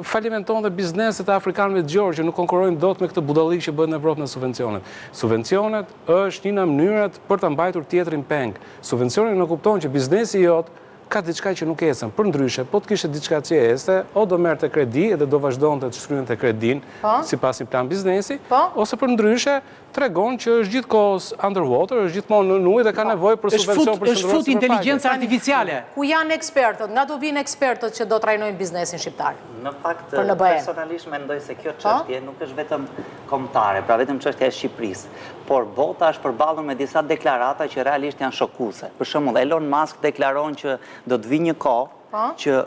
falimenton dhe bizneset e afrikanëve të gjorë që nuk konkurrojnë dot me këtë budallik që bëhet në Evropë me subvencionet. Subvencionet është një nga mënyrat për ta mbajtur tjetrin peng. Subvencioni nënkupton që biznesi jot ka diçka që nuk ecën. Përndryshe, po të kishte diçka që ecte, o do merrte kredi dhe do vazhdonte të shlyente kredinë sipas një plan biznesi, ose përndryshe tregon që është gjithë kohës underwater, është gjithmonë nën ujë dhe ka nevojë për subvencion për të Është fut inteligjenca artificiale. Ku janë ekspertët? Nga do vinë ekspertët që do trajnojnë biznesin shqiptar? Në fakt, personalisht mendoj se kjo çështje nuk është vetëm kombëtare, pra vetëm çështja e Shqipërisë, por bota është përballur me disa deklarata që realisht janë shokuese. Për shembull, Elon Musk deklaron që do të vijë një kohë që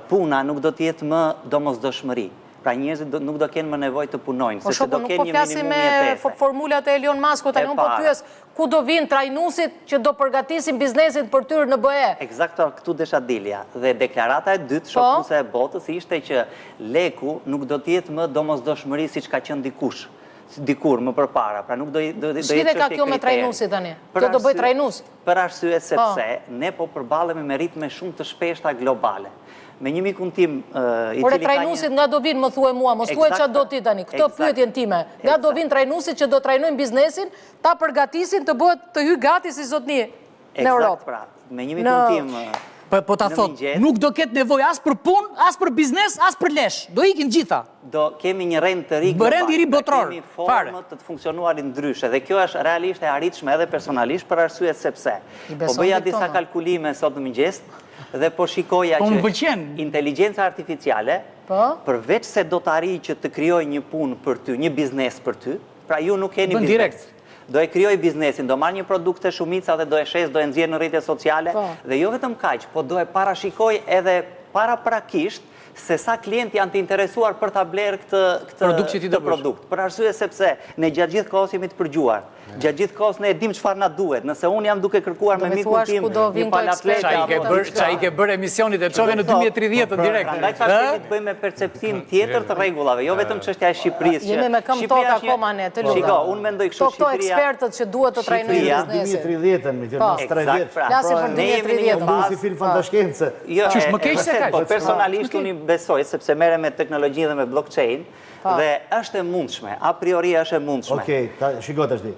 puna nuk do të jetë më domosdoshmëri. Pra njerëzit nuk do kenë më nevojë të punojnë, po, sepse do nuk kenë po një flasim minimum me jetese. formulat e Elon Muskut, tani unë po pyes, ku do vinë trajnuesit që do përgatisin biznesin për të hyrë në BE? Ekzakto, këtu desha dilja. Dhe deklarata e dytë shokuese e botës ishte që leku nuk do të jetë më domosdoshmëri siç ka qenë dikush, dikur më përpara. Pra nuk do do do jetë Ç'lidhje ka kjo me trajnuesit tani? Kjo do bëjë trajnues? Për arsye sepse ne po përballemi me ritme shumë të shpeshta globale. Me një mikun tim, i Ore cili ka një trajnuesit nga do vinë, më thuaj mua, mos thuaj ça do ti tani, këtë pyetjen time. Nga do vinë trajnuesit që do trajnojnë biznesin, ta përgatisin të bëhet të hyjë gati si zotni në Europë. Ekzakt pra, me një mikun tim Po, po ta thotë, nuk do ketë nevojë as për punë, as për biznes, as për lesh. Do ikin gjitha. Do kemi një rend të ri global. Rend i ri botëror. Kemi formë të të funksionuarit ndryshe dhe kjo është realisht e arritshme edhe personalisht për arsye sepse po bëja disa kalkulime sot në mëngjes dhe po shikoja po që inteligjenca artificiale, po? përveç se do të arrijë që të krijojë një punë për ty, një biznes për ty, pra ju nuk keni biznes. Do e krijojë biznesin, do marrë një produkt te shumica dhe do e shesë, do e nxjerrë në rrjetet sociale, po. dhe jo vetëm kaq, po do e parashikojë edhe paraprakisht se sa klientë janë të interesuar për ta blerë këtë produkt që ti do produkt. Për arsye sepse ne gjatë gjithë kohës jemi të përgjuar. Gjatë gjithë kohës ne e dimë çfarë na duhet. Nëse unë jam duke kërkuar me mikun tim një palë atlete Ça i ke bërë, ça i ke bërë emisionit e çove në 2030 po, direkt. Prandaj thashë kemi të bëjmë me perceptim tjetër të rregullave, jo vetëm çështja e Shqipërisë. Jemi me këmbë n'tokë akoma ne, të lutem. Shiko, unë mendoj kështu Shqipëria. Këto ekspertët që duhet të trajnojnë biznesin. 2030-ën, mi thënë, mas 30 vjet. Pra. Flasim për 2030-ën. Po si film fantashkence. Jo, Qysh më keq se kaq. Po personalisht unë besoj sepse merrem me teknologjinë dhe me blockchain, Dhe është e mundshme, a priori është e mundshme. Okej, shiko tashti.